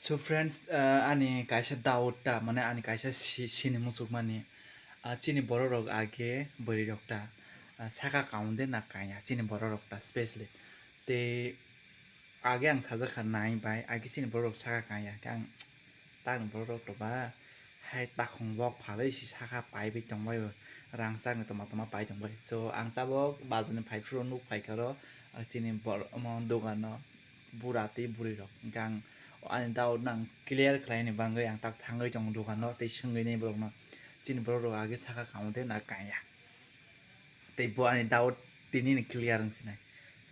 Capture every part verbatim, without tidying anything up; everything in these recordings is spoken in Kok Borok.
So friends, ah, ani kaisa doubt ta, mane ani kaisa si-, sini muchukmani, ah, chini borok rok age bwrwi rok ta, ah, saka kaun de na kanya chini borok rok ta specially. Tei age ang sajak kha nai bai, age chini borok rok saka kanya, khe ang tak ni borok rok to ba hai takhung bok phalwi si saka paiwi tongbai o, rang chakni toma toma pai tongbai. So ang tabok bazar ni phai phuru nuk phai kha ro, ah, chini bor-, omo dogan o bura tei bwrwi rok. Hingke ang ani doubt no ang clear khlai ni bagwi ang tak thangwi tongo dogan o tei swngwi nai borok no, chini borok rok age saka kaun de na kanya. Tei bo ani doubt tini ni clear wng sinai.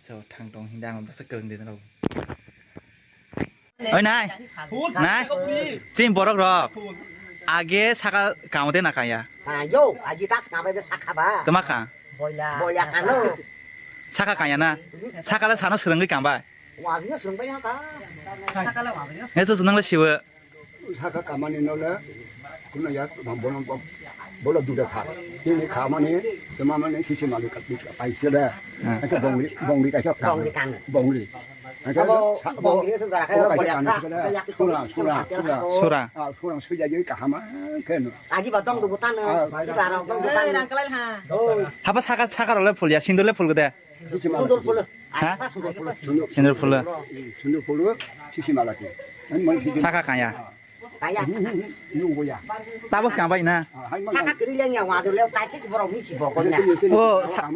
So thang tong hingke ang bwsa kwrwng di rok. Oi nai. Nai. Chini borok rok age saka kaun de na kanya. Yo, agi tak saka bai saka ba. Tama kha. Boila. Boila kano. Saka kanya na. Saka le sano swrwngwi kang bai. Wajino swrwngbai ha ka. Eso swrwng le siwo. Saka kamani no le. Kuna ya bono bola duda kha. Tini khamani, tama mani sisi mali ka paise da. Ake bongri, bongri kaisa kha. Bongri kano. Bongri. Abo bongri eso jara kaya bola kha. Sura, sura, sura. Sura. Ah, sura suja jai kahama keno. Agi ba tong dugu tano, si bara tong dugu tano. Haba saka, saka role phulya, sindur le phulgde. Sundul pulu. Ha? Sundul pulu. Sindur phulya. Sundul pulu, sisi malaki. Saka kaya. Kaya. Nungguya. Tabos kang bai na. Saka kiri leng ya wadu le, tai kis borok ni si bokon ya. O, sa-